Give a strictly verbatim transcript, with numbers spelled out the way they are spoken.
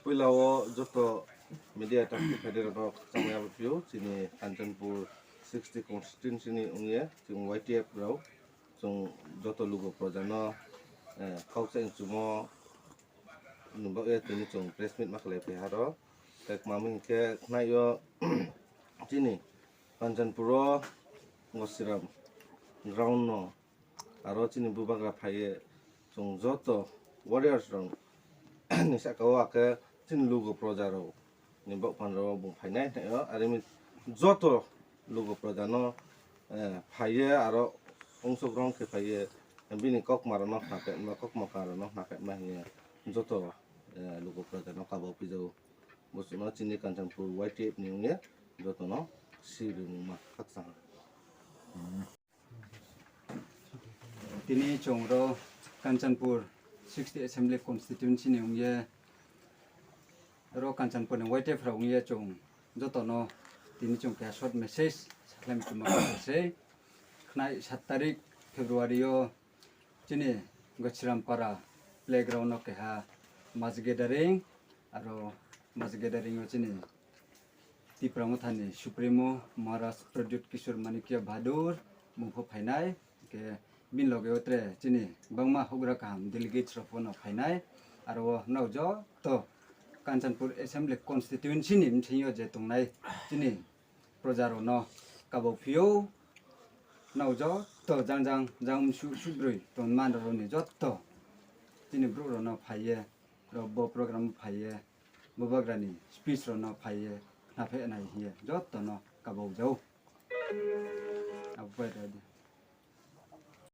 Puila o joto media takti phaidi rok chama ya phio chini Kanchanpur sixty constituency ni ungye chwng Y T F rok chwng joto lugo proja no, eh, kok sa inchumo nubak ya tini chwng press meet ma khlai phi haro. Tek mami ke khnai yo chini Kanchanpur o Gosiram ground no aro chini bubagra phaiye chwng joto warriors rok ni saka o akhe chini lugo proja rok ni bok phan rok bung phainai hwnwi o arimi joto lugo proja no, eh, phaiye aro ongso grong khe phaiye bini kok maro no khna pet ma kok ma karo no khna pet ma hiye joto, eh, lugo proja no kabo pijao. Bo chwngno chini Kanchanpur Y T F ni wngya jotono si ringma khakchang. Tini chwng ro Kanchanpur sixty Assembly Constituency ni wngya, ro Kanchanpur ni Y T F rok wngya chwng jotono tini chwng keha short message sakhlai tongma se. Khnai sat tarik February o chini Gochirampara playground o keha mass gathering, aro mass gathering o chini Tipra Mothani Supremo Maharaj Pradyut Kishore Manikya Bahadur bungpho phainai, ke bin loge o tre chini bangma hugra kaham delegates rok phono phainai, aro o nao joto Kanchanpur Assembly Constituency ni mthingo je tongnai chini proja rokno kabo phio. Nao joto jang jang jang msu subrui tongman rokni joto chini brouh rokno phaiye, rok bo program phaiye, bubagrani speech rokno phaiye, khna phe nai hiye jotono kabo jao. Abo bai radi.